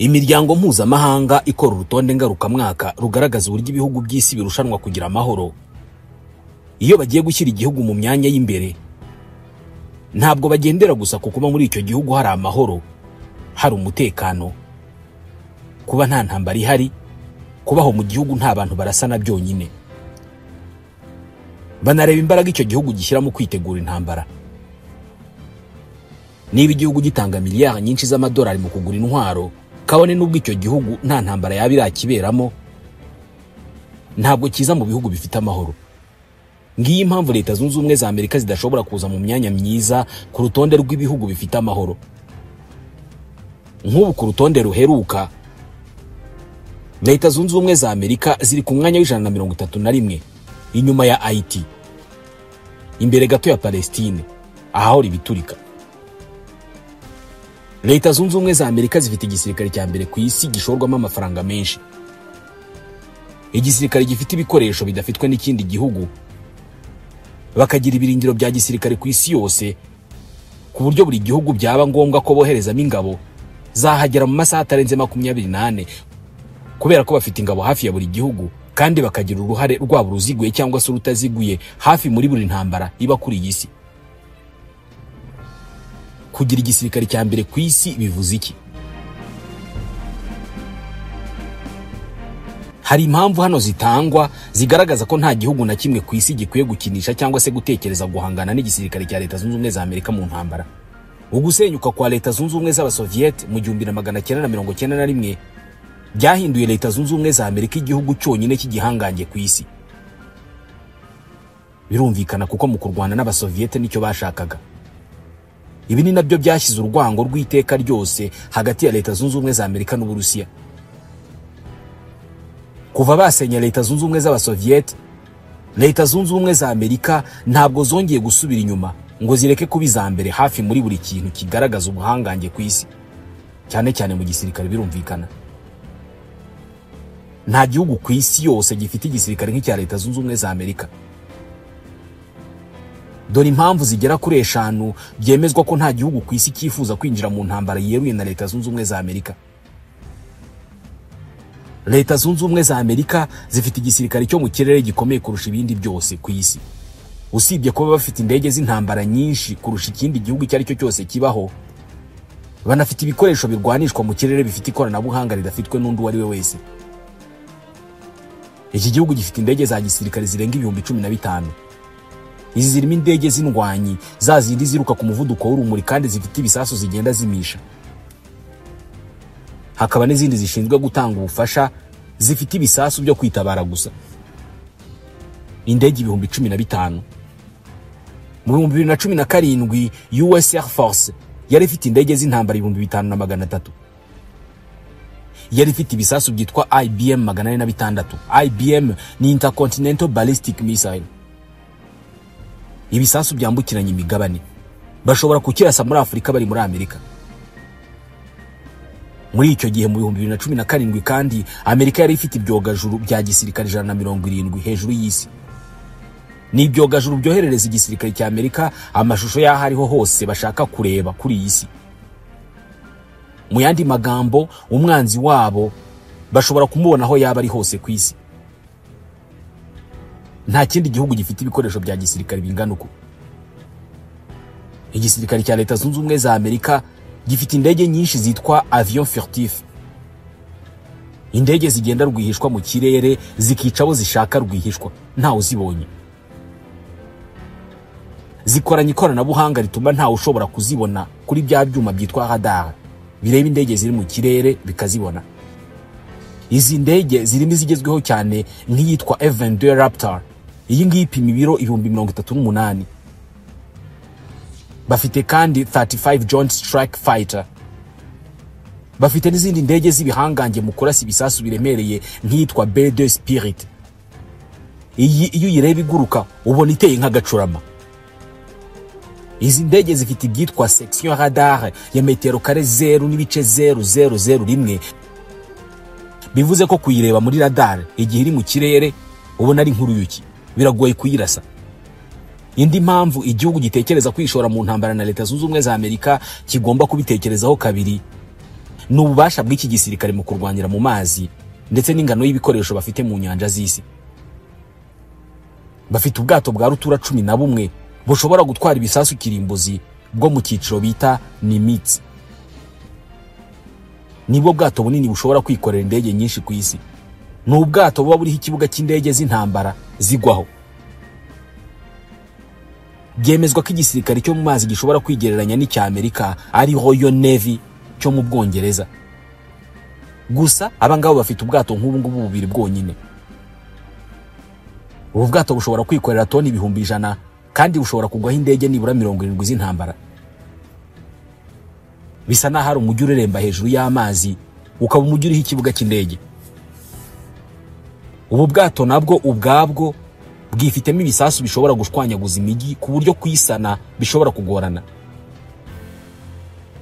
Imiryango mpuzamahanga ikora urutonde ngarukamwaka rugaragaza uburyo ibihugu by'isi birushanwa kugira amahoro. Iyo bagiye gushyira igihugu mu myanya y'imbere, ntabwo bagendera gusa ku kuba muri icyo gihugu hari amahoro, hari umutekano, kuba nta ntambara ihari, kubaho mu gihugu nta bantu barasana byonyine. Banareba imbaraga icyo gihugu gishyira mu kwitegura intambara. Niba igihugu gitanga miliyari nyinshi z'amadolari mu kugura intwaro, kabone n'ubwo icyo gihugu nta ntambara yaba irakiberamo, ntabwo kiza mu bihugu bifite amahoro. Ngiyi impamvu Leta Zunze Ubumwe za Amerika zidashobora kuza mu myanya myiza ku rutonde rw'ibihugu bifite amahoro. Nk'ubu ku rutonde ruheruka, Leta Zunze Ubumwe za Amerika ziri ku mwanya wa 131, inyuma ya Haiti, imbere gato ya Palestine, ahahora ibiturika. Leta Zunze Ubumwe za Amerika zifite igisirikare cya mbere ku isi gishorwamo amafaranga menshi, igisirikare gifite ibikoresho bidafitwe n'ikindi gihugu, bakagira ibirindiro bya gisirikare ku isi yose, ku buryo buri gihugu byaba ngombwa ko boherezamo ingabo zahagera mu masaha atarenze 24, kubera ko bafite ingabo hafi ya buri gihugu, kandi bakagira uruhare rwaba uruziguye cyangwa se urutaziguye hafi muri buri ntambara iba kuri iyi si. Kugira igisirikare cya mbere ku isi bivuze iki? Hari impamvu hano zitangwa zigaragaza ko nta gihugu na kimwe ku isi gikwiye gukinisha cyangwa se gutekereza guhangana n'igisirikare cya Leta Zunze Ubumwe za Amerika mu ntambara. Ugusenyuka kwa Leta Zunze Ubumwe z'Abasoviyete mu 1991 byahinduye Leta Zunze Ubumwe za Amerika igihugu cyonyine cy'igihangange ku isi. Birumvikana kuko mu kurwana n'Abasoviyete nicyo bashakaga. Ibi ni nabyo byashyize urwango rw'iteka ryose hagati ya Leta Zunze Ubumwe za Amerika n'Uburusiya. Kuva basenya Leta Zunze Ubumwe z'Abasoviyete, Leta Zunze Ubumwe za Amerika ntabwo zongeye gusubira inyuma ngo zireke kuba iza mbere hafi muri buri kintu kigaragaza ubuhangange ku isi, cyane cyane mu gisirikare. Birumvikana, nta gihugu ku isi yose gifite igisirikare nk'icya Leta Zunze Ubumwe za Amerika. Dore impamvu zigera kuri 5 byemezwa ko nta gihugu ku isi cyifuza kwinjira mu ntambara yeruye na Leta Zunze Ubumwe za Amerika. Leta Zunze Ubumwe za Amerika zifite igisirikare cyo mu kirere gikomeye kurusha ibindi byose ku isi. Usibye kuba bafite indege z'intambara nyinshi kurusha ikindi gihugu icyo ari cyo cyose kibaho, banafite ibikoresho birwanishwa mu kirere bifite ikoranabuhanga ridafitwe n'undi uwo ari we wese. Iki gihugu gifite indege za gisirikare zirenga 15,000. Izi zirimo indege z'indwanyi, za zindi ziruka ku muvuduko w'urumuri kandi zifite ibisasu zigenda zimisha. Hakaba n'izindi zishinzwe gutanga ubufasha zifite ibisasu byo kwitabara gusa. Indege 15,000. Mu 2017 US Air Force yari ifite indege z'intambara 5,300. Yari ifite ibisasu byitwa IBM 406. IBM ni Intercontinental Ballistic Missile. Ibisasu byambukiranya imigabane, bashobora kukirasa muri Afurika bari muri Amerika. Muri icyo gihe mu 2017 kandi Amerika yari ifite ibyogajuru bya gisirikare 170 hejuru y'isi. Ni ibyogajuru byoherereza igisirikare cya Amerika amashusho y'aho ariho hose bashaka kureba kuri iyi si. Mu yandi magambo, umwanzi wabo bashobora kumubona aho yaba ari hose ku isi. Nta kindi gihugu gifite ibikoresho bya gisirikare bingana uko. Igisirikare cya Leta Zunze Ubumwe za Amerika gifite indege nyinshi zitwa avion furtif. Indege zigenda rwihishwa mu kirere zikica abo zishaka rwihishwa, ntawe uzibonye. Zikoranye ikoranabuhanga rituma ntawe ushobora kuzibona kuri bya byuma byitwa radar, bireba indege ziri mu kirere bikazibona. Izi ndege zirimo izigezweho cyane nk'iyitwa F-22 Raptor. Iyi ngiyi ipima ibiro 38,000. Bafite kandi 35 Joint Strike Fighter. Bafite n'izindi ndege z'ibihangange mu kurasa ibisasu biremereye nk'iyitwa B-2 Spirit. Iyi iyo uyireba iguruka ubona iteye nk'agacurama. Izi ndege zifite ibyitwa section radar ya metero kare 0.0001, bivuze ko kuyireba muri radar igihe iri mu kirere ubona ari nk'uruyuki, biragoye kuyirasa. Indi mpamvu igihugu gitekereza kwishora mu ntambara na Leta Zunze Ubumwe za Amerika kigomba kubitekerezaho kabiri Ni ububasha bw'iki gisirikare mu kurwanira mu mazi ndetse n'ingano y'ibikoresho bafite mu nyanja z'isi. Bafite ubwato bwa rutura 11 bushobora gutwara ibisasu kirimbuzi bwo mu cyiciro bita Nimitz. Nibwo bwato bunini bushobora kwikorera indege nyinshi ku isi. Ni ubwato buba buriho ikibuga cy'indege z'intambara zigwaho. Byemezwa ko igisirikare cyo mu mazi gishobora kwigereranya n'icya Amerika ari Royal Navy cyo mu Bwongereza. Gusa abangabo bafite ubwato nk'ubu ngubu bubiri bwonyine. Ubu bwato bushobora kwikorera toni 100,000 kandi bushobora kugwaho indege nibura 70 z'intambara. Bisa naho ari umujyi ureremba hejuru y'amazi, ukaba umujyi uriho ikibuga cy'indege. Ubu bwato nabwo ubwabwo bwifitemo ibisasu bishobora gushwanyaguza imijyi ku buryo kuyisana bishobora kugorana.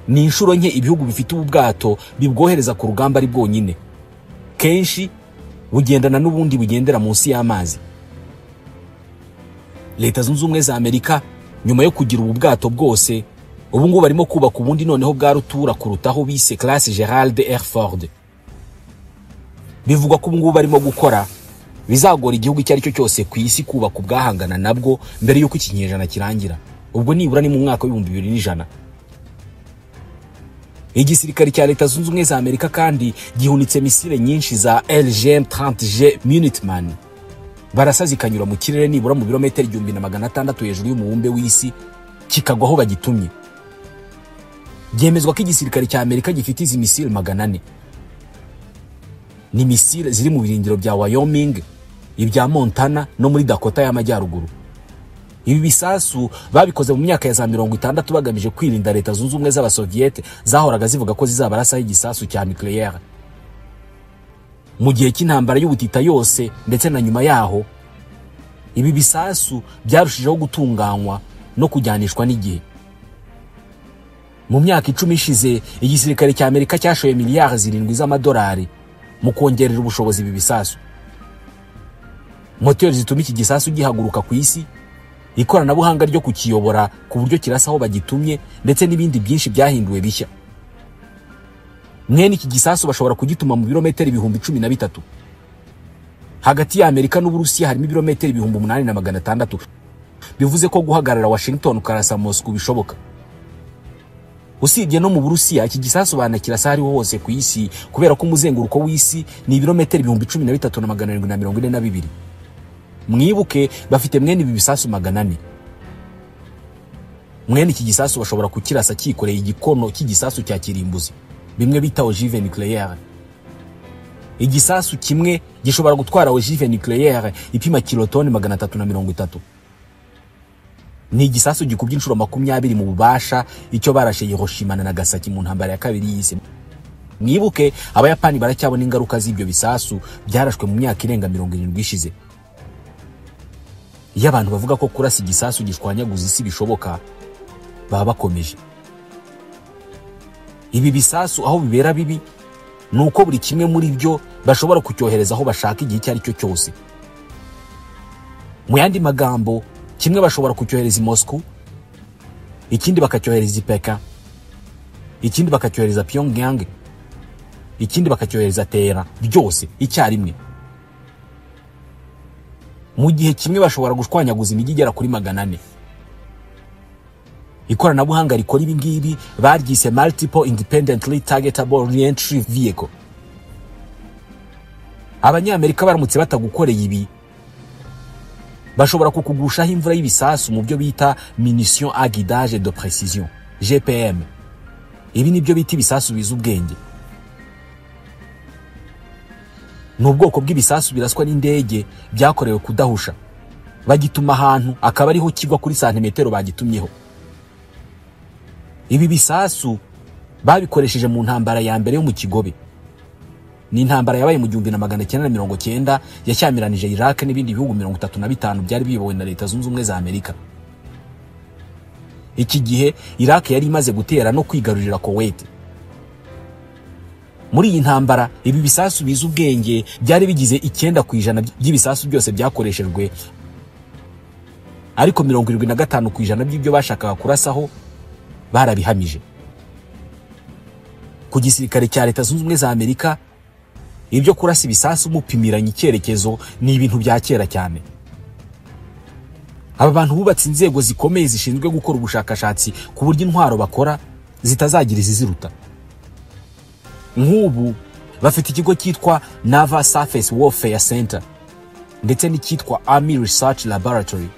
Ni inshuro nke ibihugu bifite ubu bwato bibwohereza ku rugamba ari bwonyine. Kenshi bugendana n'ubundi bugendera munsi y'amazi. Leta Zunze Ubumwe za Amerika nyuma yo kugira ubu bwato bwose, ubu ngubu barimo kubaka ubundi noneho bwa rutura kurutaho bise Classe Gerald R. Ford. Bivugwa ko ubu ngubu barimo gukora bizagora igihugu icyo ari cyo cyose ku isi kubaka ubwahangana nabwo mbere y'uko ikinyejana kirangira. Ubwo nibura ni mu mwaka w'ibihumbi 2100. Igisirikare cya Leta Zunze Ubumwe za Amerika kandi gihunitse misile nyinshi za LGM-30G Minuteman. Barasa zikanyura mu kirere nibura mu birometero 1600 hejuru y'umubumbe w'isi, kikagwa aho bagitumye. Byemezwa ko igisirikare cya Amerika gifite izi misile 400. Ni misile ziri mu birindiro bya Wyoming, ibya Montana no muri Dakota y'Amajyaruguru. Ibi bisasu babikoze mu myaka ya za 60 bagamije kwirinda Leta Zunze Ubumwe z'Abasoviete zahoraga zivuga ko zizabarasaho igisasu cya nucleaire. Mu gihe cy'intambara y'ubutita yose ndetse na nyuma yaho, ibi bisasu byarushijeho gutunganywa no kujyanishwa n'igihe. Mu myaka 10 ishize, igisirikare cya Amerika cyashoye miliyari 7 z'amadolari mu kongerera ubushobozi ibi bisasu. Moteri zituma iki gisasu gihaguruka ku isi, ikoranabuhanga ryo kukiyobora ku buryo kirasa aho bagitumye, ndetse n'ibindi byinshi byahinduwe bishya. Mwene iki gisasu bashobora kugituma mu birometero 13,000. Hagati ya Amerika n'Uburusiya harimo ibirometero 8,600. Bivuze ko guhagarara Washington ukarasa Moscow bishoboka. Usibye no mu Burusiya, iki gisasu banakirasa hariho hose ku isi, kubera ko umuzenguruko w'isi ni ibirometero 13,742. Mwibuke bafite mwene ibi bisasu 400. Mwene iki gisasu bashobora kukirasa cyikoreye igikono cy'igisasu cya kirimbuzi, bimwe bita ogive nucléaire. Igisasu kimwe gishobora gutwara ogive nucléaire ipima kilotoni 330. Ni igisasu gikubye inshuro 20 mu bubasha icyo barashe Hiroshima na Nagasaki mu ntambara ya kabiri y'isi. Mwibuke Abayapani baracyabona ingaruka z'ibyo bisasu byarashwe mu myaka irenga 70 ishize. Iyo abantu bavuga ko kurasa igisasu gishwanyaguza isi bishoboka, baba bakomeje. Ibi bisasu aho bibera bibi nuko buri kimwe muri byo bashobora kucyohereza aho bashaka igihe icyo ari cyo cyose. Mu yandi magambo, kimwe bashobora kucyohereza i Moscow, ikindi bakacyohereza i Pekin, ikindi bakacyohereza Pyongyang, ikindi bakacyohereza Tehran, byose icyarimwe. Mu gihe kimwe bashobora gushwanyaguza imijyi igera kuri 400. Ikoranabuhanga rikora ibi ngibi baryise Multiple Independently Targetable Reentry Vehicle. Abanyamerika baramutse batagukoreye ibi, bashobora kukugushaho imvura y'ibisasu mu byo bita munitions à guidage de précision, GPM. Ibi nibyo bita ibisasu biza ubwenge. Ni ubwoko bw'ibisasu biraswa n'indege byakorewe kudahusha. Bagituma ahantu akaba ariho kigwa kuri santimetero bagitumyeho. Ibi bisasu babikoresheje mu ntambara ya mbere yo mu Kigobe. Ni intambara yabaye mu 1990 yashyamiranije Iraq n'ibindi bihugu 35 byari biyobowe na Leta Zunze Ubumwe za Amerika. Iki gihe Iraq yari imaze gutera no kwigarurira Kuwait. Muri iyi ntambara ibi bisasu biza ubwenge byari bigize 9% by'ibisasu byose byakoreshejwe, ariko 75% by'ibyo bashakaga kurasaho barabihamije. Ku gisirikare cya Leta Zunze Ubumwe za Amerika, ibyo kurasa ibisasu mupimiranye icyerekezo ni ibintu bya kera cyane. Aba bantu bubatse inzego zikomeye zishinzwe gukora ubushakashatsi ku buryo intwaro bakora zitazagira iziziruta. Nk'ubu bafite ikigo cyitwa Naval Surface Warfare Center ndetse n'icyitwa Army Research Laboratory.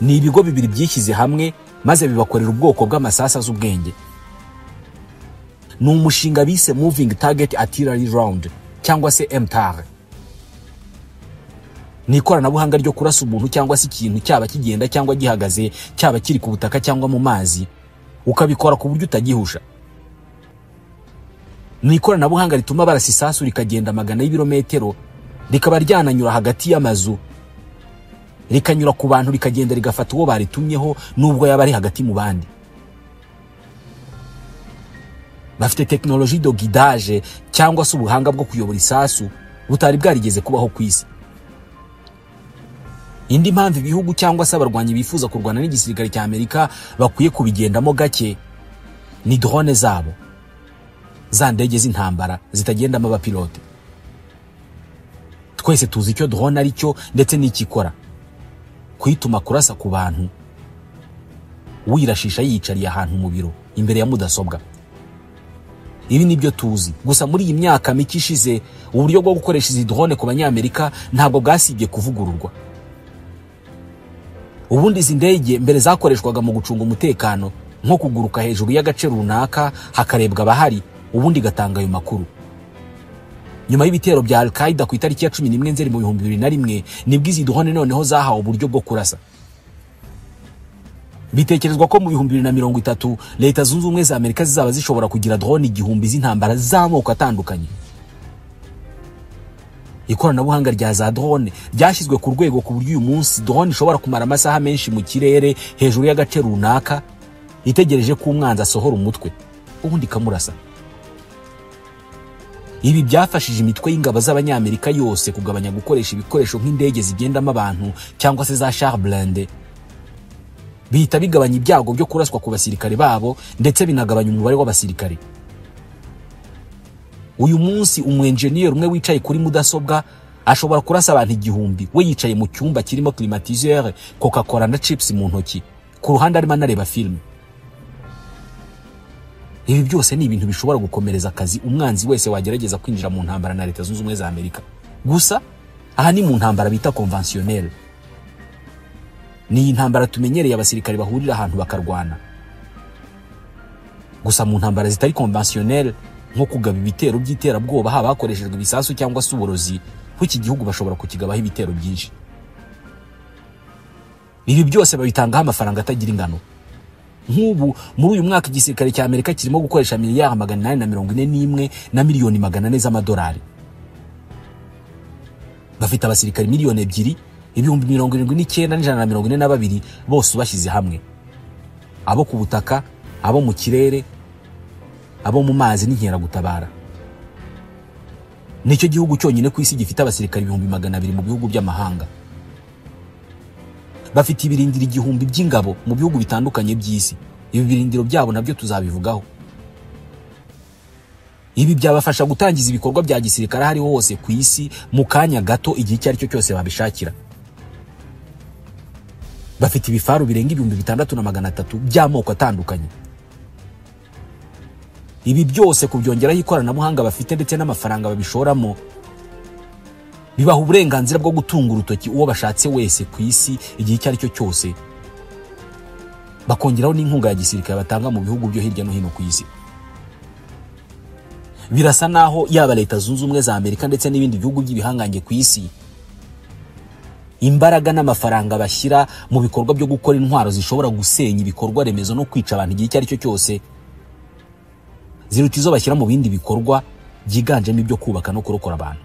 Ni ibigo bibiri byishyize hamwe maze bibakorera ubwoko bw'amasasa z'ubwenge. Ni umushinga bise Moving Target Artillery Round cyangwa se MTAR. Ni ikoranabuhanga ryo kurasa umuntu cyangwa se ikintu, cyaba kigenda cyangwa gihagaze, cyaba kiri ku butaka cyangwa mu mazi, ukabikora ku buryo utagihusha. Ni ikoranabuhanga rituma barasa isasu rikagenda magana y'ibirometero, rikaba ryananyura hagati y'amazu, rikanyura ku bantu, rikagenda rigafata uwo baritumyeho nubwo yaba ari hagati mu bandi. Bafite technologie de guidage cyangwa se ubuhanga bwo kuyobora isasu butari bwarigeze kubaho ku isi. Indi mpamvu ibihugu cyangwa se abarwanyi bifuza kurwana n'igisirikare cya Amerika bakwiye kubigendamo gake ni drone zabo, za ndege z'intambara zitagendamo abapilote. Twese tuzi icyo drone ari cyo ndetse n'ikikora. Kuyituma kurasa ku bantu wirashisha yiyicariye ahantu mu biro imbere ya mudasobwa. Ibi nibyo tuzi. Gusa muri iyi myaka mike ishize, uburyo bwo gukoresha izi drone ku banyamerika ntabwo bwasibye kuvugururwa. Ubundi izi ndege mbere zakoreshwaga mu gucunga umutekano, nko kuguruka hejuru y'agace runaka hakarebwa abahari, ubundi gatanga ayo makuru. Nyuma y'ibitero bya Al-Qaeda ku itariki ya 11 Nzeri mu 2001, nibwo izi drone noneho zahawe uburyo bwo kurasa. Bitekerezwa ko mu 2030 Leta Zunze Ubumwe za Amerika zizaba zishobora kugira drone 1000 z'intambara z'amoko atandukanye. Ikoranabuhanga rya za drone ryashyizwe ku rwego ku buryo uyu munsi drone ishobora kumara amasaha menshi mu kirere hejuru y'agace runaka, itegereje ko umwanzi asohora umutwe, ubundi ikamurasa. Ibi byafashije imitwe y'ingabo z'abanyamerika yose kugabanya gukoresha ibikoresho nk'indege zigendamo abantu cyangwa se za char blindé. Bihita bigabanya ibyago byo kuraswa ku basirikare babo ndetse binagabanya umubare w'abasirikare. Uyu munsi umwenjeniyeri umwe wicaye kuri mudasobwa ashobora kurasa abantu 1000, we yicaye mu cyumba kirimo climatiseur, Coca-Cola na chips mu ntoki, ku ruhande arimo anareba filime. Ibi byose ni ibintu bishobora gukomereza akazi umwanzi wese wagerageza kwinjira mu ntambara na Leta Zunze Ubumwe za Amerika. Gusa aha ni mu ntambara bita conventionnelle. Ni intambara tumenyereye, abasirikare bahurira ahantu bakarwana. Gusa mu ntambara zitari conventionnelle, nko kugaba ibitero by'iterabwoba haba hakoreshejwe ibisasu cyangwa se uburozi, nk'iki gihugu bashobora kukigabaho ibitero byinshi. Ibi byose babitangaho amafaranga atagira ingano. Nk'ubu muri uyu mwaka igisirikare cya Amerika kirimo gukoresha miliyari 841 na miliyoni 400 z'amadolari. Bafite abasirikare 2,079,142 bose ubashyize hamwe, abo ku butaka, abo mu kirere, abo mu mazi n'inkeragutabara. Nicyo gihugu cyonyine ku isi gifite abasirikare 200,000 mu bihugu by'amahanga. Bafite ibirindiro 1000 by'ingabo mu bihugu bitandukanye by'isi. Ibi birindiro byabo nabyo tuzabivugaho. Ibi byabafasha gutangiza ibikorwa bya gisirikare hariho hose ku isi mu kanya gato, igihe icyo ari cyo cyose babishakira. Bafite ibifaru birenga 6300 by'amoko atandukanye. Ibi byose kubyongeraho ikoranabuhanga bafite ndetse n'amafaranga babishoramo, bibaha uburenganzira bwo gutunga urutoki uwo bashatse wese ku isi igihe icyo ari cyo cyose. Bakongeraho n'inkunga ya gisirikare batanga mu bihugu byo hirya no hino ku isi. Birasa naho yaba Leta Zunze Ubumwe za Amerika ndetse n'ibindi bihugu by'ibihangange ku isi, imbaraga n'amafaranga bashyira mu bikorwa byo gukora intwaro zishobora gusenya ibikorwa remezo no kwica abantu igihe icyo ari cyo cyose, ziruta izo bashyira mu bindi bikorwa byiganjemo ibyo kubaka no kurokora abantu.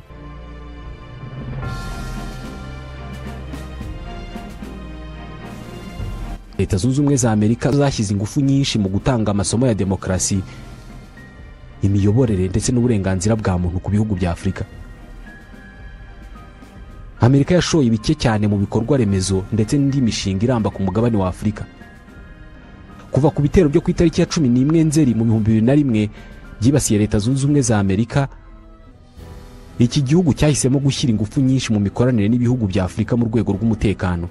Leta Zunze Ubumwe za Amerika zashyize ingufu nyinshi mu gutanga amasomo ya demokarasi, imiyoborere ndetse n'uburenganzira bwa muntu ku bihugu bya Afurika. Amerika yashoye ibike cyane mu bikorwa remezo ndetse n'indi mishinga iramba ku mugabane wa Afurika. Kuva ku bitero byo ku itariki ya 11 Nzeri mu 2001 byibasiye Leta Zunze Ubumwe za Amerika, iki gihugu cyahisemo gushyira ingufu nyinshi mu mikoranire n'ibihugu bya Afurika mu rwego rw'umutekano.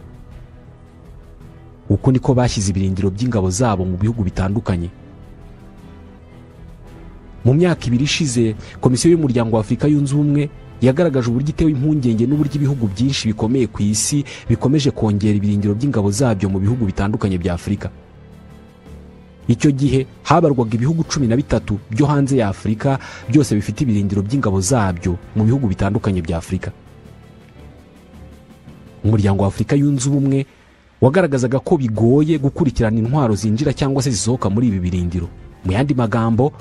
Uko niko bashyize ibirindiro by'ingabo zabo mu bihugu bitandukanye. Mu myaka ibiri ishize, Komisiyo y'Umuryango wa Afurika Yunze Ubumwe yagaragaje uburyo itewe impungenge n'uburyo ibihugu byinshi bikomeye ku isi bikomeje kongera ibirindiro by'ingabo zabyo mu bihugu bitandukanye bya Afurika. Icyo gihe habarwaga ibihugu 13 byo hanze ya Afurika byose bifite ibirindiro by'ingabo zabyo mu bihugu bitandukanye bya Afurika. Umuryango wa Afurika Yunze Ubumwe wagaragazaga ko bigoye gukurikirana intwaro zinjira cyangwa se zisohoka muri ibi birindiro. Mu yandi magambo,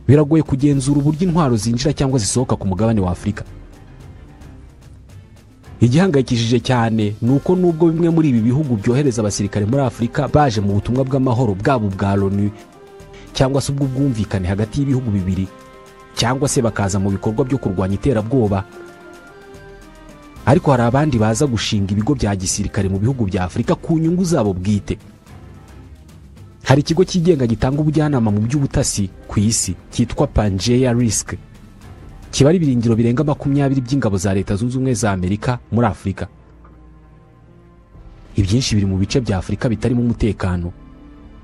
biragoye kugenzura uburyo intwaro zinjira cyangwa zisohoka ku mugabane wa Afurika. Igihangayikishije cyane ni uko nubwo bimwe muri ibi bihugu byohereza abasirikare muri Afurika baje mu butumwa bw'amahoro bwabo bwa Loni cyangwa se ubw'ubwumvikane hagati y'ibihugu bibiri, cyangwa se bakaza mu bikorwa byo kurwanya iterabwoba, ariko hari abandi baza gushinga ibigo bya gisirikare mu bihugu bya Afurika ku nyungu zabo bwite. Hari ikigo cyigenga gitanga ubujyanama mu by'ubutasi ku isi cyitwa Pangea Risk, kiba ari ibirindiro birenga 20 by'ingabo za Leta Zunze Ubumwe za Amerika muri Afurika. Ibyinshi biri mu bice bya Afurika bitarimo umutekano,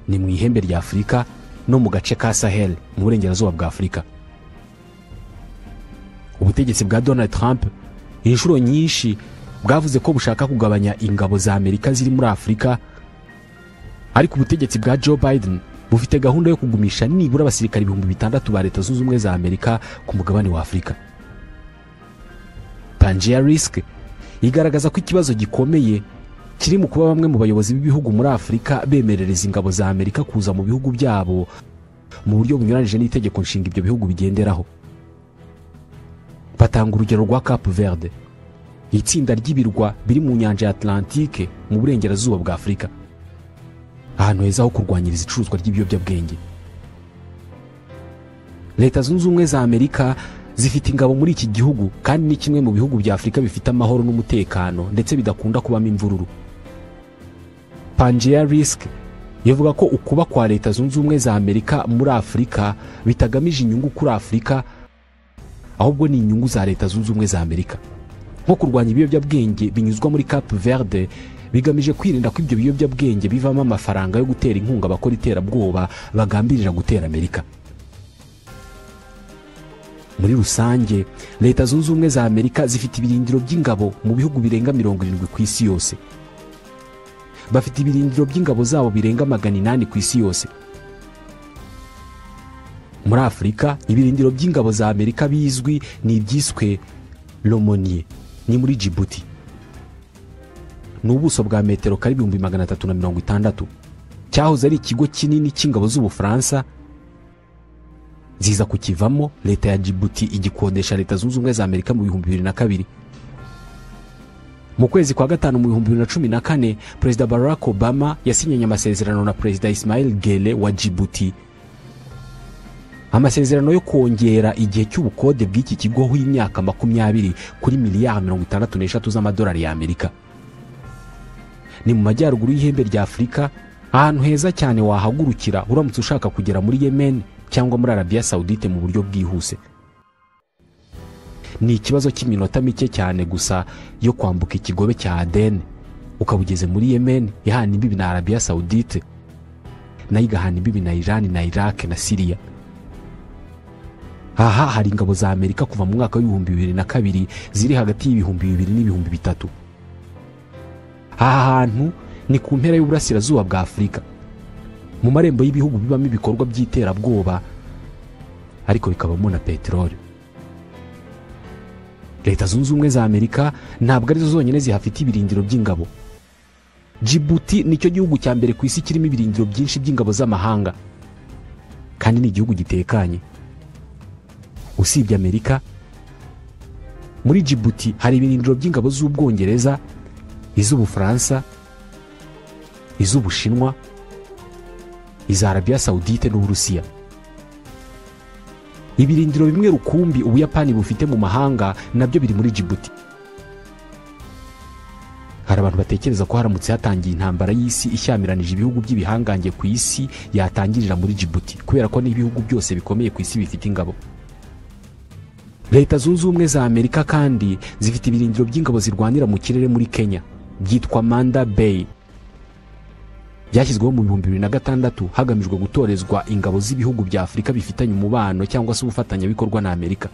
ni mu ihembe rya Afurika no mu gace ka Sahel mu burengerazuba bwa Afurika. Ubutegetsi bwa Donald Trump inshuro nyinshi bwavuze ko bushaka kugabanya ingabo za Amerika ziri muri Afurika, ariko ubutegetsi bwa Joe Biden bufite gahunda yo kugumisha nibura abasirikare 6000 ba Leta Zunze Ubumwe za Amerika ku mugabane wa Afurika. Pangea Risk igaragaza ko ikibazo gikomeye kiri mu kuba bamwe mu bayobozi b'ibihugu muri Afurika bemerereza ingabo za Amerika kuza mu bihugu byabo mu buryo bunyuranije n'itegeko nshinga ibyo bihugu bigenderaho. Batanga urugero rwa Cape Verde, itsinda ry'ibirwa biri mu nyanja ya Atlantique mu burengerazuba bwa Afurika, ahantu heza ho kurwanyiriza icuruzwa ry'ibiyobyabwenge. Leta Zunze Ubumwe za Amerika zifite ingabo muri iki gihugu kandi ni kimwe mu bihugu bya Afurika bifite amahoro n'umutekano ndetse bidakunda kubamo imvururu. Pangea Risk ivuga ko ukuba kwa Leta Zunze Ubumwe za Amerika muri Afurika bitagamije inyungu kuri Afurika, ahubwo ni inyungu za Leta Zunze Ubumwe za Amerika, nko kurwanya ibiyobyabwenge binyuzwa muri Cape Verde bigamije kwirinda ko ibyo biyobyabwenge bivamo amafaranga yo gutera inkunga abakora iterabwoba bagambirira gutera Amerika. Muri rusange, Leta Zunze Ubumwe za Amerika zifite ibirindiro by'ingabo mu bihugu birenga 70 ku isi yose. Bafite ibirindiro by'ingabo zabo birenga 800 ku isi yose. Muri Afurika, ibirindiro by'ingabo za Amerika bizwi ni ibyiswe Lomonier, ni muri Djibouti. Ni ubuso bwa metero kare 360,000. Cyahoze ari ikigo kinini cy'ingabo z'Ubufaransa, ziza kukivamo Leta ya Djibouti igikodesha Leta Zunze Ubumwe za Amerika mu 2002. Mu kwezi kwa gatanu mu 2014, Perezida Barack Obama yasinyanye amasezerano na Perezida Ismail Guelleh wa Djibouti, amasezerano yo kongera igihe cy'ubukode bw'iki kigo h'imyaka 20 kuri miliyari 63 z'amadolari ya Amerika. Ni mu majyaruguru y'ihembe rya Afurika, ahantu heza cyane wahagurukira uramutse ushaka kugera muri Yemen cyangwa muri Arabia Saudite mu buryo bwihuse. Ni ikibazo cy'iminota mike cyane gusa yo kwambuka ikigobe cya Aden ukaba ugeze muri Yemen ihana imbibi na Arabia Saudite, nayo igahana imbibi na Iran na Iraq na Syria. Aha hari ingabo za Amerika kuva mu mwaka w'ibihumbi 2002 ziri hagati y'ibihumbi 2000 n'ibihumbi 3000. Aha hantu ni ku mpera y'uburasirazuba bwa Afurika, mu marembo y'ibihugu bibamo ibikorwa by'iterabwoba ariko bikabamo na peteroli. Leta Zunze Ubumwe za Amerika ntabwo arizo zonyine zihafite ibirindiro by'ingabo. Djibouti nicyo gihugu cya mbere ku isi kirimo ibirindiro byinshi by'ingabo z'amahanga, kandi ni igihugu gitekanye. Usibye Amerika, muri Djibouti hari ibirindiro by'ingabo z'Ubwongereza, iz'Ubufaransa, iz'Ubushinwa, iza Arabia Saudite n'Uburusiya. Ibirindiro bimwe rukumbi Ubuyapani bufite mu mahanga nabyo biri muri Djibouti. Hari abantu batekereza ko haramutse hatangiye intambara y'isi ishyamiranije ibihugu by'ibihangange ku isi yatangirira muri Djibouti, kubera ko n'ibihugu byose bikomeye ku isi bifite ingabo. Leta Zunze Ubumwe za Amerika kandi zifite ibirindiro by'ingabo zirwanira mu kirere muri Kenya byitwa Manda Bay. Byashyizweho mu 2006 hagamijwe gutorezwa ingabo z'ibihugu bya Afurika bifitanye umubano cyangwa se ubufatanyabikorwa na Amerika.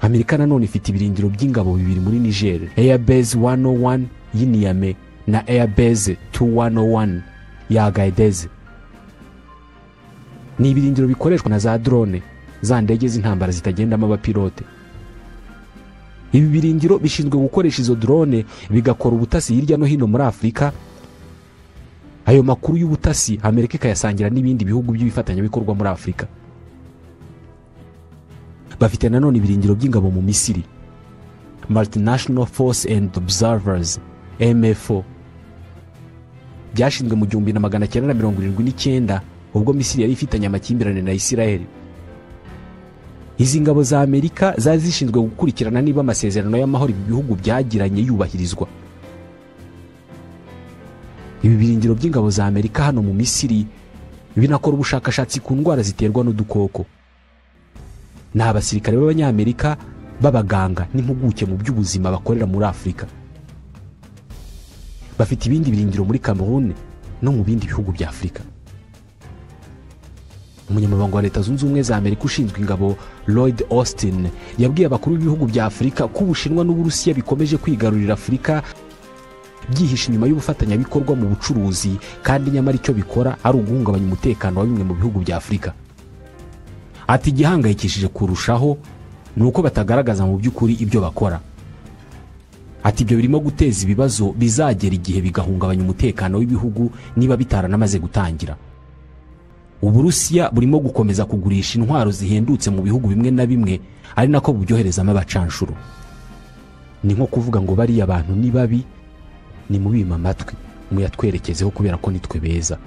Amerika nanone ifite ibirindiro by'ingabo bibiri muri Niger, Air Base 101 y'i Niamey na Air Base 2101 ya Agadez. Ni ibirindiro bikoreshwa na za drone, za ndege z'intambara zitagendamo abapilote. Ibi birindiro bishinzwe gukoresha izo drone bigakora ubutasi hirya no hino muri Afurika. Ayo makuru y'ubutasi Amerika ikayasangira n'ibindi bihugu by'ibifatanyabikorwa muri Afurika. Bafite nanone ibirindiro by'ingabo mu Misiri, Multinational Force and Observers MFO, byashinzwe mu 1979 ubwo Misiri yari ifitanye amakimbirane na Israel. Izi ngabo za Amerika zari zishinzwe gukurikirana niba amasezerano y'amahoro ibi bihugu byagiranye yubahirizwa. Ibi birindiro by'ingabo za Amerika hano mu Misiri binakora ubushakashatsi ku ndwara ziterwa n'udukoko. Ni abasirikare b'Abanyamerika b'abaganga n'impuguke mu by'ubuzima bakorera muri Afurika. Bafite ibindi birindiro muri Cameroon no mu bindi bihugu bya Afurika. Umunyamabanga wa Leta Zunze Ubumwe za Amerika ushinzwe ingabo Lloyd Austin yabwiye abakuru b'ibihugu bya Afurika ko Ubushinwa n'Uburusiya bikomeje kwigarurira Afurika byihishe inyuma y'ubufatanyabikorwa mu bucuruzi, kandi nyamara icyo bikora ari uguhungabanya umutekano wa bimwe mu bihugu bya Afurika. Ati igihangayikishije kurushaho ni uko batagaragaza mu by'ukuri ibyo bakora. Ati ibyo birimo guteza ibibazo bizagera igihe bigahungabanya umutekano w'ibihugu niba bitaranamaze gutangira. Uburusiya burimo gukomeza kugurisha intwaro zihendutse mu bihugu bimwe na bimwe, ari nako bubyoherezamo abacanshuro. Ni nko kuvuga ngo bariya abantu ni babi, ni mubima amatwi muyatwerekezeho kubera ko nitwe beza.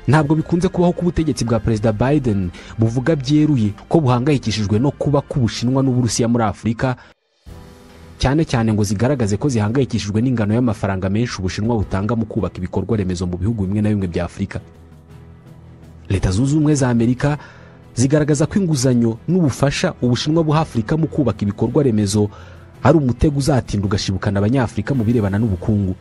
Ntabwo bikunze kubaho ko ubutegetsi bwa Perezida Biden buvuga byeruye ko buhangayikishijwe no kuba k'Ubushinwa n'Uburusiya muri Afurika, cyane cyane ngo zigaragaze ko zihangayikishijwe n'ingano y'amafaranga menshi Ubushinwa butanga mu kubaka ibikorwa remezo mu bihugu bimwe na bimwe bya Afurika. Leta Zunze Ubumwe za Amerika zigaragaza ko inguzanyo n'ubufasha Ubushinwa buha Afurika mu kubaka ibikorwa remezo ari umutego uzatinda ugashibukana Abanyafurika mu birebana n'ubukungu.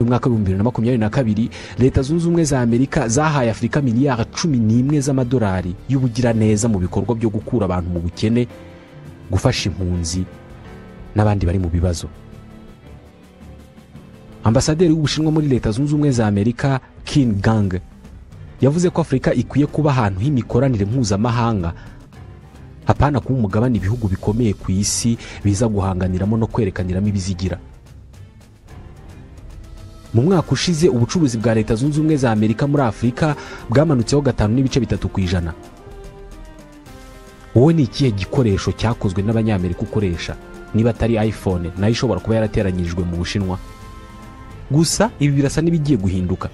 Mu mwaka wa 2022 Leta Zunze Ubumwe za Amerika zahaye Afurika miliyari 11 z'amadolari y'ubugiraneza mu bikorwa byo gukura abantu mu bukene, gufasha impunzi n'abandi bari mu bibazo. Ambasaderi w'Ubushinwa muri Leta Zunze Ubumwe za Amerika Qin Gang yavuze ko Afurika ikwiye kuba ahantu h'imikoranire mpuzamahanga, hapana kuba umugabane ibihugu bikomeye ku isi biza guhanganiramo no kwerekaniramo ibizigira. Mu mwaka ushize ubucuruzi bwa Leta Zunze Ubumwe za Amerika muri Afurika bwamanutseho 5.3%. Wowe ni ikihe gikoresho cyakozwe n'Abanyamerika ukoresha niba atari iPhone nayo ishobora kuba yarateranyirijwe mu Bushinwa? Gusa ibi birasa n'ibigiye guhinduka.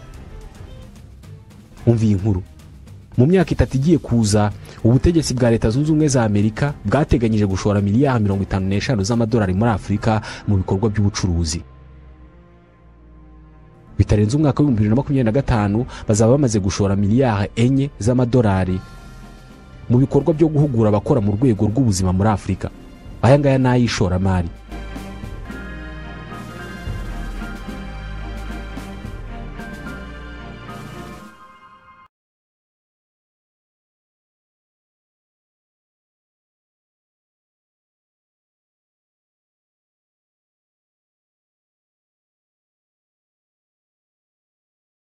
Umva iyi nkuru. Mu myaka 3 igiye kuza, ubutegetsi bwa Leta Zunze Ubumwe za Amerika bwateganyije gushora miliyari 55 z'amadolari muri Afurika mu bikorwa by'ubucuruzi. Bitarenze umwaka wa 2025 bazaba bamaze gushora miliyari 4 z'amadolari mu bikorwa byo guhugura abakora mu rwego rw'ubuzima muri Afurika. Aya ngaya n'ayishoramari.